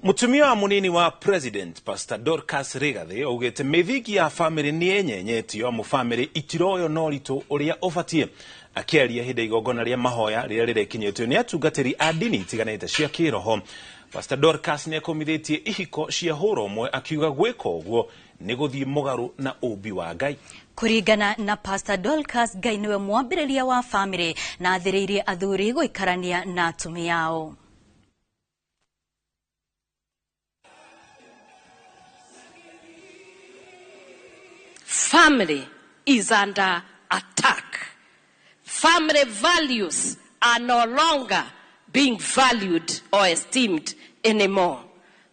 Mutumia wa munini wa president Pastor Dorcas Rigathi augite mithingi ya family ni enyenyetio amu family itiroyo na ũritũ ũrĩa ũbatiĩ. Akĩaria hĩndĩ ya igongona rĩa mahoya rĩrĩa rĩrekinyĩtio nĩ atungatĩri a ndini itiganĩte cia kĩroho, Pastor Dorcas nĩ akũmithĩtie ihiko cia hũra ũmwe akiuga gwĩka ũguo nĩ gũthiĩ mũgarũ na ũmbi wa Ngai. Kũringana na Pastor Dorcas, Ngai nĩwe mwambĩrĩria wa family na athĩrĩirie athuri gũikarania na atumia ao. Family is under attack. Family values are no longer being valued or esteemed anymore.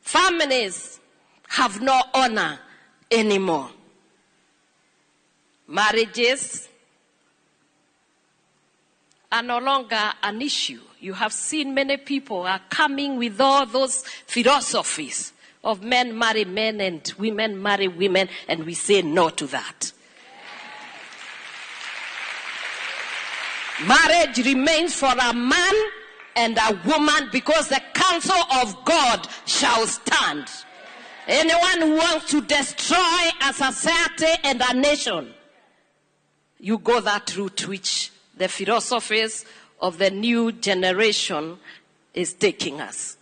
Families have no honor anymore. Marriages are no longer an issue. You have seen many people are coming with all those philosophies of men marry men and women marry women, and we say no to that. Marriage remains for a man and a woman because the counsel of God shall stand. Anyone who wants to destroy a society and a nation, you go that route which the philosophies of the new generation is taking us.